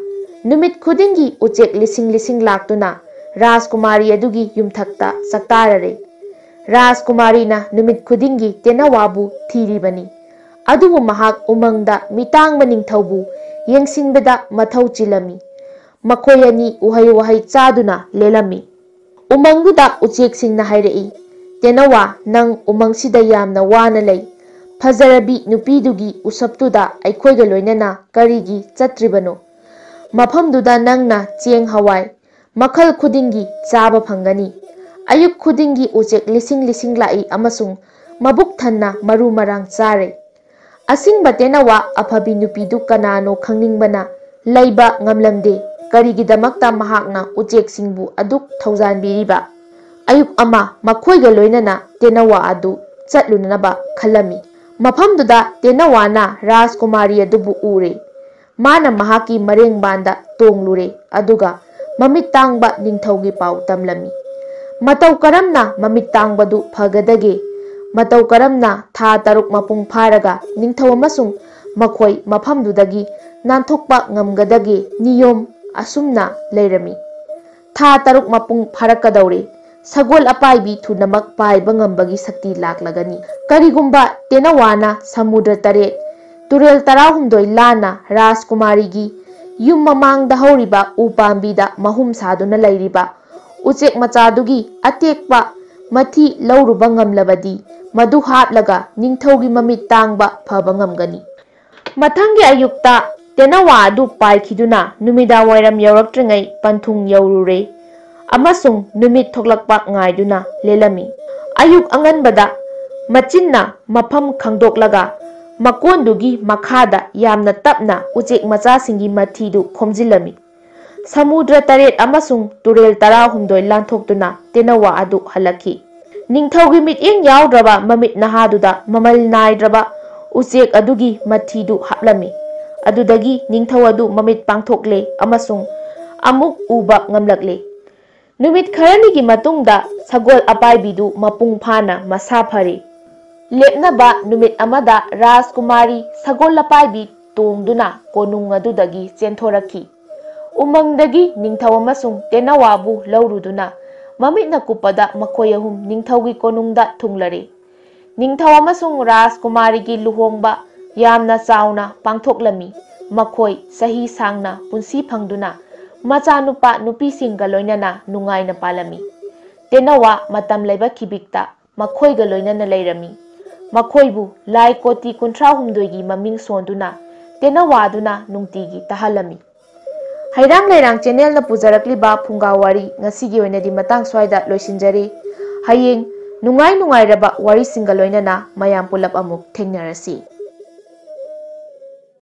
ꯅꯨꯃꯤꯠ ꯈꯨꯗꯤꯡꯒꯤ ꯎꯆꯦꯛ ꯂꯤꯁꯤꯡ ꯂꯤꯁꯤꯡ ꯂꯥꯛꯇꯨꯅ ꯔꯥꯖꯀꯨꯃꯥꯔꯤ ꯑꯗꯨꯒꯤ ꯌꯨꯝꯊꯛꯇ ꯆꯥꯛꯇꯥꯔꯔꯦ꯫ ꯔꯥꯖꯀꯨꯃꯥꯔꯤꯅ ꯅꯨꯃꯤꯠ ꯈꯨꯗꯤꯡꯒꯤ ꯇꯦꯅꯋꯥꯕꯨ ꯊꯤꯔꯤꯕꯅꯤ꯫ ꯑꯗꯨꯕꯨ ꯃꯍꯥꯛ ꯎꯃꯪꯗ ꯃꯤꯇꯥꯡꯕ ꯅꯤꯡꯊꯧꯕꯨ ꯌꯦꯡꯁꯤꯟꯕꯗ ꯃꯊꯧ ꯆꯤꯜꯂꯝꯃꯤ꯫ ꯃꯈꯣꯏ ꯑꯅꯤ ꯎꯍꯩ ꯋꯥꯍꯩ ꯆꯥꯗꯨꯅ ꯂꯦꯜꯂꯝꯃꯤ꯫ ꯎꯃꯪꯗꯨꯗ ꯎꯆꯦꯛꯁꯤꯡꯅ ꯍꯥꯏꯔꯛꯏ, "ꯇꯦꯅꯋꯥ, ꯅꯪ ꯎꯃꯪꯁꯤꯗ ꯌꯥꯝꯅ ꯋꯥꯅ ꯂꯩ꯫ ꯐꯖꯔꯕꯤ ꯅꯨꯄꯤꯗꯨꯒꯤ ꯎꯁꯞꯇꯨꯗ ꯑꯩꯈꯣꯏꯒ ꯂꯣꯏꯅꯅ ꯀꯔꯤꯒꯤ ꯆꯠꯇ꯭ꯔꯤꯕꯅꯣ? ꯃꯐꯝꯗꯨꯗ ꯅꯪꯅ ꯆꯦꯡ ꯍꯋꯥꯏ ꯃꯈꯜ ꯈꯨꯗꯤꯡꯒꯤ ꯆꯥꯕ ꯐꯪꯒꯅꯤ꯫ ꯑꯌꯨꯛ ꯈꯨꯗꯤꯡꯒꯤ ꯎꯆꯦꯛ ꯂꯤꯁꯤꯡ ꯂꯤꯁꯤꯡ ꯂꯥꯛꯏ ꯑꯃꯁꯨꯡ ꯃꯕꯨꯛ ꯊꯟꯅ ꯃꯔꯨ ꯃꯔꯥꯡ ꯆꯥꯔꯦ꯫" ꯑꯁꯤꯡꯕ ꯇꯦꯅꯋꯥ ꯑꯐꯕꯤ ꯅꯨꯄꯤꯗꯨ ꯀꯅꯥꯅꯣ ꯈꯪꯅꯤꯡꯕꯅ ꯂꯩꯕ ꯉꯝꯂꯝꯗꯦ꯫ ꯀꯔꯤꯒꯤꯗꯃꯛꯇ ꯃꯍꯥꯛꯅ ꯎꯆꯦꯛꯁꯤꯡꯕꯨ ꯑꯗꯨꯛ ꯊꯧꯖꯥꯟꯕꯤꯔꯤꯕ? ꯑꯌꯨꯛ ꯑꯃ ꯃꯈꯣꯏꯒ ꯂꯣꯏꯅꯅ ꯇꯦꯅꯋꯥ ꯑꯗꯨ ꯆꯠꯂꯨꯅꯅꯕ ꯈꯜꯂꯝꯃꯤ꯫ ꯃꯐꯝꯗꯨꯗ ꯇꯦꯅꯋꯥꯅ ꯔꯥꯖꯀꯨꯃꯥꯔꯤ ꯑꯗꯨꯕꯨ ꯎꯔꯦ꯫ ꯃꯥꯅ ꯃꯍꯥꯛꯀꯤ ꯃꯔꯦꯡꯕꯥꯟꯗ ꯇꯣꯡꯂꯨꯔꯦ, ꯑꯗꯨꯒ ꯃꯃꯤꯠ ꯇꯥꯡꯕ ꯅꯤꯡꯊꯧꯒꯤ ꯄꯥꯎ ꯇꯝꯂꯝꯃꯤ꯫ ꯃꯇꯧ ꯀꯔꯝꯅ ꯃꯃꯤꯠ ꯇꯥꯡꯕꯗꯨ ꯐꯒꯗꯒꯦ? ꯃꯇꯧ ꯀꯔꯝꯅ ꯊꯥ ꯇꯔꯨꯛ ꯃꯄꯨꯡ ꯐꯥꯔꯒ ꯅꯤꯡꯊꯧ ꯑꯃꯁꯨꯡ ꯃꯈꯣꯏ ꯃꯐꯝꯗꯨꯗꯒꯤ ꯅꯥꯟꯊꯣꯛꯄ ꯉꯝꯒꯗꯒꯦ? ꯅꯤꯌꯣꯝ ꯑꯁꯨꯝꯅ ꯂꯩꯔꯝꯃꯤ꯫ ꯊꯥ ꯇꯔꯨꯛ ꯃꯄꯨꯡ ꯐꯥꯔꯛꯀꯗꯧꯔꯦ꯫ ꯁꯒꯣꯜ ꯑꯄꯥꯏꯕꯤ ꯊꯨꯅꯃꯛ ꯄꯥꯏꯕ ꯉꯝꯕꯒꯤ ꯁꯛꯇꯤ ꯂꯥꯛꯂꯒꯅꯤ꯫ ꯀꯔꯤꯒꯨꯝꯕ ꯇꯦꯅꯋꯥꯅ ꯁꯃꯨꯗ꯭ꯔ ꯇꯔꯦꯠ, ꯇꯨꯔꯦꯜ ꯇꯔꯥꯍꯨꯝꯗꯣꯏ ꯂꯥꯟꯅ ꯔꯥꯖꯀꯨꯃꯥꯔꯤꯒꯤ ꯌꯨꯝ ꯃꯃꯥꯡꯗ ꯍꯧꯔꯤꯕ ꯎ ꯄꯥꯝꯕꯤꯗ ꯃꯍꯨꯝ ꯁꯥꯗꯨꯅ ꯂꯩꯔꯤꯕ ꯎꯆꯦꯛ ꯃꯆꯥꯗꯨꯒꯤ ꯑꯇꯦꯛꯄ ꯃꯊꯤ ꯂꯧꯔꯨꯕ ꯉꯝꯂꯕꯗꯤ, ꯃꯗꯨ ꯍꯥꯞꯂꯒ ꯅꯤꯡꯊꯧꯒꯤ ꯃꯃꯤꯠ ꯇꯥꯡꯕ ꯐꯕ ꯉꯝꯒꯅꯤ꯫ ꯃꯊꯪꯒꯤ ꯑꯌꯨꯛꯇ ꯇꯦꯅꯋꯥ ꯑꯗꯨ ꯄꯥꯏꯈꯤꯗꯨꯅ ꯅꯨꯃꯤꯗꯥꯡ ꯋꯥꯏꯔꯝ ꯌꯧꯔꯛꯇ꯭ꯔꯤꯉꯩ ꯄꯟꯊꯨꯡ ꯌꯧꯔꯨꯔꯦ ꯑꯃꯁꯨꯡ ꯅꯨꯃꯤꯠ ꯊꯣꯛꯂꯛꯄ ꯉꯥꯏꯗꯨꯅ ꯂꯦꯜꯂꯝꯃꯤ꯫ ꯑꯌꯨꯛ ꯑꯉꯟꯕꯗ ꯃꯆꯤꯟꯅ ꯃꯐꯝ ꯈꯪꯗꯣꯛꯂꯒ ꯃꯀꯣꯟꯗꯨꯒꯤ ꯃꯈꯥꯗ ꯌꯥꯝꯅ ꯇꯞꯅ ꯎꯆꯦꯛ ꯃꯆꯥꯁꯤꯡꯒꯤ ꯃꯊꯤꯗꯨ ꯈꯣꯝꯖꯤꯜꯂꯝꯃꯤ꯫ ꯁꯃꯨꯗ꯭ꯔ ꯇꯔꯦꯠ ꯑꯃꯁꯨꯡ ꯇꯨꯔꯦꯜ ꯇꯔꯥꯍꯨꯝꯗꯣꯏ ꯂꯥꯟꯊꯣꯛꯇꯨꯅ ꯇꯦꯅꯋꯥ ꯑꯗꯨ ꯍꯜꯂꯛꯈꯤ꯫ ꯅꯤꯡꯊꯧꯒꯤ ꯃꯤꯠꯌꯦꯡ ꯌꯥꯎꯗ꯭ꯔꯕ ꯃꯃꯤꯠ ꯅꯍꯥꯗꯨꯗ ꯃꯃꯜ ꯅꯥꯏꯗ꯭ꯔꯕ ꯎꯆꯦꯛ ꯑꯗꯨꯒꯤ ꯃꯊꯤꯗꯨ ꯍꯥꯞꯂꯝꯃꯤ꯫ ꯑꯗꯨꯗꯒꯤ ꯅꯤꯡꯊꯧ ꯑꯗꯨ ꯃꯃꯤꯠ ꯄꯥꯡꯊꯣꯛꯂꯦ ꯑꯃꯁꯨꯡ ꯑꯃꯨꯛ ꯎꯕ ꯉꯝꯂꯛꯂꯦ꯫ ꯅꯨꯃꯤꯠ ꯈꯔꯅꯤꯒꯤ ꯃꯇꯨꯡꯗ ꯁꯒꯣꯜ ꯑꯄꯥꯏꯕꯤꯗꯨ ꯃꯄꯨꯡ ꯐꯥꯅ ꯃꯁꯥ ꯐꯔꯦ꯫ ꯂꯦꯞꯅꯕ ꯅꯨꯃꯤꯠ ꯑꯃꯗ ꯔꯥꯖꯀꯨꯃꯥꯔꯤ ꯁꯒꯣꯜ ꯑꯄꯥꯏꯕꯤ ꯇꯣꯡꯗꯨꯅ ꯀꯣꯅꯨꯡ ꯑꯗꯨꯗꯒꯤ ꯆꯦꯟꯊꯣꯔꯛꯈꯤ꯫ ꯎꯃꯪꯗꯒꯤ ꯅꯤꯡꯊꯧ ꯑꯃꯁꯨꯡ ꯇꯦꯅꯋꯥꯕꯨ ꯂꯧꯔꯨꯗꯨꯅ ꯃꯃꯤꯠꯅ ꯀꯨꯞꯄꯗ ꯃꯈꯣꯏ ꯑꯍꯨꯝ ꯅꯤꯡꯊꯧꯒꯤ ꯀꯣꯅꯨꯡꯗ ꯊꯨꯡꯂꯔꯦ꯫ ꯅꯤꯡꯊꯧ ꯑꯃꯁꯨꯡ ꯔꯥꯖꯀꯨꯃꯥꯔꯤꯒꯤ ꯂꯨꯍꯣꯡꯕ ꯌꯥꯝꯅ ꯆꯥꯎꯅ ꯄꯥꯡꯊꯣꯛꯂꯝꯃꯤ꯫ ꯃꯈꯣꯏ ꯆꯍꯤ ꯁꯥꯡꯅ ꯄꯨꯟꯁꯤ ꯐꯪꯗꯨꯅ ꯃꯆꯥꯅꯨꯄꯥ ꯅꯨꯄꯤꯁꯤꯡꯒ ꯂꯣꯏꯅꯅ ꯅꯨꯡꯉꯥꯏꯅ ꯄꯥꯜꯂꯝꯃꯤ꯫ ꯇꯦꯅꯋꯥ ꯃꯇꯝ ꯂꯩꯕ ꯈꯤꯕꯤꯛꯇ ꯃꯈꯣꯏꯒ ꯂꯣꯏꯅꯅ ꯂꯩꯔꯝꯃꯤ꯫ ꯃꯈꯣꯏꯕꯨ ꯂꯥꯏ ꯀꯣꯇꯤ ꯀꯨꯟꯊ꯭ꯔꯥ ꯍꯨꯝꯗꯣꯏꯒꯤ ꯃꯃꯤꯡ ꯁꯣꯟꯗꯨꯅ ꯇꯦꯅꯋꯥꯗꯨꯅ ꯅꯨꯡꯇꯤꯒꯤ ꯇꯥꯍꯜꯂꯝꯃꯤ꯫ ꯍꯩꯔꯥꯡ ꯂꯩꯔꯥꯡ ꯆꯦꯅꯦꯜꯅ ꯄꯨꯖꯔꯛꯂꯤꯕ ꯐꯨꯡꯒꯥ ꯋꯥꯔꯤ ꯉꯁꯤꯒꯤ ꯑꯣꯏꯅꯗꯤ ꯃꯇꯥꯡ ꯁ꯭ꯋꯥꯏꯗ ꯂꯣꯏꯁꯤꯟꯖꯔꯤ꯫ ꯍꯌꯦꯡ ꯅꯨꯡꯉꯥꯏ ꯅꯨꯡꯉꯥꯏꯔꯕ ꯋꯥꯔꯤꯁꯤꯡꯒ ꯂꯣꯏꯅꯅ ꯃꯌꯥꯝ ꯄꯨꯂꯞ ꯑꯃꯨꯛ ꯊꯦꯡꯅꯔꯁꯤ꯫